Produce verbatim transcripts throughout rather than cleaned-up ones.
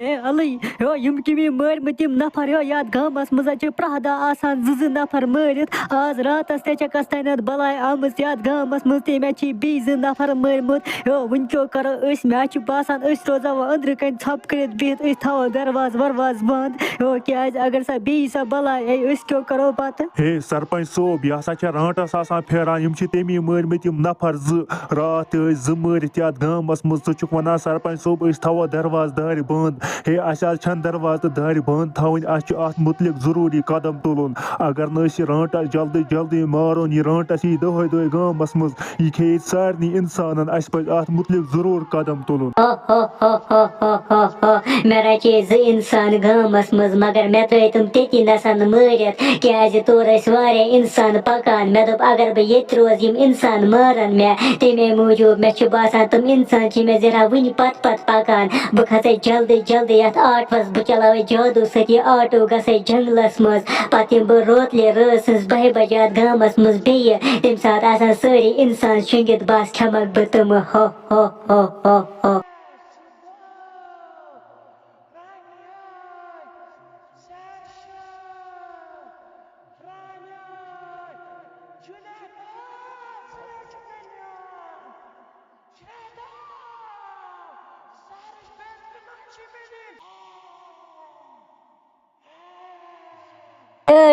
ہے علی، ہیو، یِم کٔمی مٲرمٕتۍ یِم نفر، ہیو، یَتھ گامَس منٛز حظ چھِ پرٛٮ۪تھ دۄہ آسان زٕ زٕ نفر مٲرِتھ۔ آز راتَس تہِ چھےٚ کَس تانٮ۪تھ بَلاے آمٕژ یَتھ گامَس منٛز، تٔمۍ حظ چھِ بیٚیہِ زٕ نفر مٲرمٕتۍ۔ ہیو، وٕنۍ کیو کَرو أسۍ، مےٚ حظ چھُ باسان أسۍ روزو وۄنۍ أنٛدرٕ کَنۍ ژھۄپہٕ کٔرِتھ بِہِتھ، أسۍ تھاوو دروازٕ وروازٕ بنٛد۔ ہیو، کیٛازِ اگر سۄ بیٚیہِ سۄ بَلاے اَیہِ، أسۍ کیو کَرو پَتہٕ؟ ہے سرپنچ صٲب، یہِ ہسا چھےٚ رانٛٹَس آسان پھیران، یِم چھِ تٔمی مٲرمٕتۍ یِم نفر زٕ۔ راتھ تہِ ٲسۍ زٕ مٲرِتھ یَتھ گامَس منٛز۔ ژٕ چھُکھ وَنان سرپنچ صٲب، أسۍ تھاوو دروازٕ دارِ بنٛد؟ ہے، اَسہِ حظ چھَنہٕ دروازٕ تہٕ دارِ بنٛد تھاوٕنۍ، اَسہِ چھُ اَتھ مُتعلِق ضروٗری قدم تُلُن۔ اگر نہٕ أسۍ یہِ رانٛٹَس جلدی جلدی مارون، یہِ رانٛٹَس یی دۄہَے دۄہَے گامَس منٛز، یہِ کھیٚیہِ سارنٕے اِنسانَن، اَسہِ پَزِ اَتھ مُتعلِق ضروٗر قدم تُلُن۔ ہو ہو ہو ہو ہو ہو ہو ہو۔ مےٚ رچے زٕ انسان گامس منٛز، مگر مےٚ ترٲے تِم تٔتی نسن مٲرِتھ، کیازِ تورٕ ٲسۍ واریاہ انسان پکان۔ مےٚ دوٚپ، اگر بہٕ ییٚتہِ روزٕ، یِم انسان مارن مےٚ، تمے موٗجوٗب مےٚ چھُ باسان، تِم انسان چھِ مےٚ زِرا وُنہِ پتہٕ پتہٕ پکان۔ بہٕ کھژے جلدی جلدی یتھ آٹوس، بہٕ چلاوے جادو سۭتۍ یہِ آٹو، گژھے جنگلس منٛز۔ پتہٕ یِمہٕ بہٕ روتلہِ رٲژ سٕنٛز بَہہِ بجہِ یتھ گامس منٛز بیٚیہِ۔ تمہِ ساتہٕ آسان سٲری انسان شۄنگِتھ، بس کھٮ۪مکھ بہٕ تِمہٕ۔ ہو ہو ہو ہو ہو۔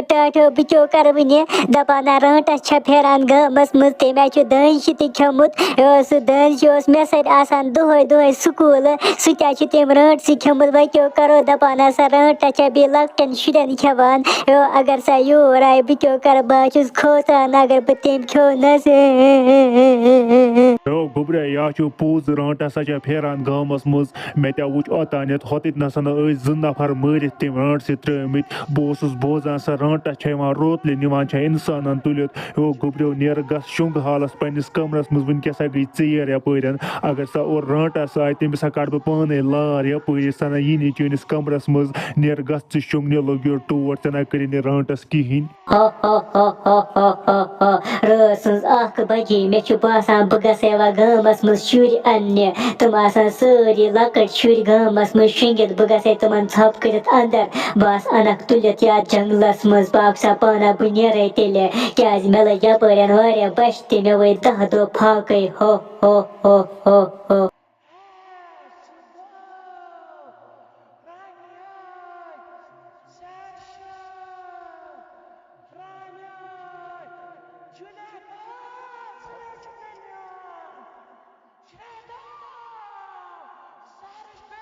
ٹاٹھو، بہٕ کیٛاہ کرٕ وُنہِ؟ دپان، نہ، رٲنٹس چھےٚ پھیران گامس منٛز، تٔمۍ ہا چھُ دانہِ تہِ کھیوٚمُت۔ یہِ اوس سُہ دانہِ، یہِ اوس مےٚ سۭتۍ آسان دۄہے دۄہے سکوٗل، سُہ تہِ ہا چھُ تٔمۍ رٲنٹسٕے کھیوٚمُت۔ وۄنۍ کیٛاہ کرو؟ دپان ہسا، رٲنٹس چھےٚ بیٚیہِ لۄکٹٮ۪ن شُرٮ۪ن کھٮ۪وان۔ یو، اگر سۄ یور آیہِ، بہٕ کیٛاہ کرٕ؟ بہٕ ہا چھُس کھوژان، اگر بہٕ تٔمۍ کھیوٚونس۔ یو، گوٚبریا، یا چھُ پوٚز، رٲنٹس ہا چھےٚ پھیران گامس منٛز۔ مےٚ تہِ وُچھ اوتانٮ۪تھ، ہوٚتٮ۪تھ نسا نہٕ ٲسۍ زٕ نفر مٲرِتھ تٔمۍ رٲنٹسٕے ترٲومٕتۍ۔ بہٕ اوسُس بوزان، سۄ رٲنٹس چھےٚ یِوان روتلہِ، نِوان چھےٚ انسانن تُلِتھ۔ ہیو گوٚبریو، نیر گژھ شۄنٛگ حالس پننِس کمرس منٛز، وٕنکیٚس ہا گٔے ژیر یپٲرٮ۪ن۔ اگر سۄ اورٕ رٲنٹس آیہِ، تٔمِس ہا کڑٕ بہٕ پانے لار یپٲرۍ، سۄ نہ یی نہٕ چٲنِس کمرس منٛز۔ نیر گژھ ژٕ شۄنٛگنہِ، لوٚگ یورٕ ٹوٹھ، ژےٚ نہ کٔرِتھ نہٕ رٲنٹس کِہیٖنۍ۔ ہو ہو ہو ہو ہو ہو ہو۔ رٲژ سٕنٛز اکھ بجے، مےٚ چھُ باسان بہٕ گژھے وۄنۍ گامس منٛز شُرۍ اننہِ۔ تِم آسان سٲری لۄکٕٹۍ شُرۍ گامس منٛز شۄنٛگِتھ، بہٕ گژھے تِمن ژھۄپہٕ کٔرِتھ اندر۔ بس انکھ تُلِتھ یتھ جنگلس منٛز، پاکھ سا پانہ، بہٕ نیرے تیٚلہِ، کیازِ مےٚ لٔج یپٲرٮ۪ن واریاہ بۄچھِ تہِ، مےٚ وٲتۍ دَہ دۄہ فاقے۔ ہو ہو ہو ہو ہو۔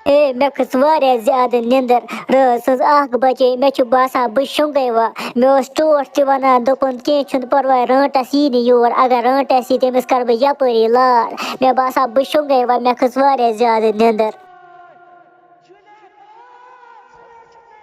اے، مےٚ کھٔژ واریاہ زیادٕ نِندٕر۔ رٲژ سٕنٛز اکھ بجے، مےٚ چھُ باسان بہٕ شۄنٛگے وۄنۍ۔ مےٚ اوس ٹوٹھ تہِ وَنان، دوٚپُن، "کینٛہہ چھُنہٕ پرواے، رٲنٹس یی نہٕ یور۔ اگر رٲنٹس یی، تٔمِس کَرٕ بہٕ یَپٲری لار۔" مےٚ باسان بہٕ شۄنٛگے وۄنۍ، مےٚ کھٔژ واریاہ زیادٕ نِندٕر۔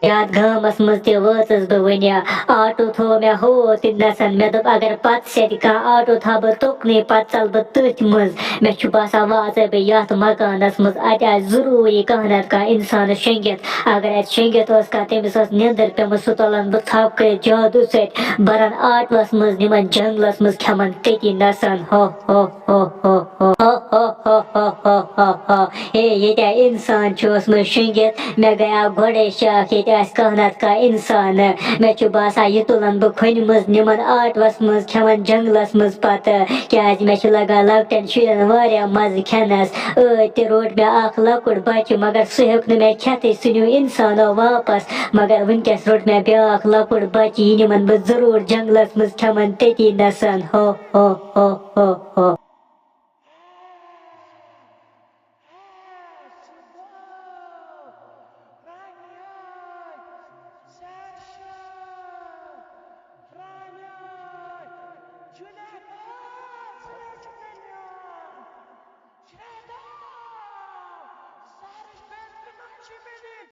یَتھ گامَس منٛز تہِ وٲژٕس بہٕ وٕنہِ۔ آٹوٗ تھوٚو مےٚ ہوٚتھ نَسَن۔ مےٚ دوٚپ، اگر پَتہٕ سیٚدِ کانٛہہ آٹوٗ تھاو بہٕ تُکنُے، پَتہٕ ژَلہٕ بہٕ تٔتھۍ منٛز۔ مےٚ چھُ باسان، وۄنۍ اژَے بہٕ یَتھ مکانَس منٛز۔ اَتہِ آسہِ ضروٗری کانٛہہ نَتہٕ کانٛہہ اِنسانَس شۄنٛگِتھ۔ اگر اَتہِ شۄنٛگِتھ اوس کانٛہہ، تٔمِس ٲس نیٚنٛدٕر پیٚمٕژ، سُہ تُلَن بہٕ ژھۄپہٕ کٔرِتھ جادوٗ سۭتۍ، بَرَن آٹوٗوَس منٛز، نِمَن جنٛگلَس منٛز، کھٮ۪مَن تٔتی نَسَن۔ ہو، ہو، ہو، ہو، ہو۔ ہو، ہو، ہو، ہو، ہو، ہو، ہو۔ ہے، ییٚتہِ آے اِنسان چھُ اوسمُت شۄنٛگِتھ۔ مےٚ گٔیاو گۄڈَے شک، ییٚتہِ آسہِ کانٛہہ نَتہٕ کانٛہہ اِنسان۔ مےٚ چھُ باسان، یہِ تُلَن بہٕ کھۄنہِ منٛز، نِمَن آٹوَس منٛز، کھٮ۪مَن جنٛگلَس منٛز پَتہٕ۔ کیٛازِ مےٚ چھُ لَگان لۄکٹٮ۪ن شُرٮ۪ن واریاہ مَزٕ کھٮ۪نَس۔ ٲدۍ تہِ روٚٹ مےٚ اَکھ لۄکُٹ بَچہٕ، مگر سُہ ہیوٚک نہٕ مےٚ کھٮ۪تھٕے، سُہ نیوٗ اِنسانو واپَس۔ مگر وٕنۍکٮ۪س روٚٹ مےٚ بیٛاکھ لۄکُٹ بَچہٕ، یہِ نِمَن بہٕ ضروٗر جنٛگلَس منٛز، کھٮ۪مَن تٔتی نَسَن۔ ہو، ہو، ہو، ہو، ہو۔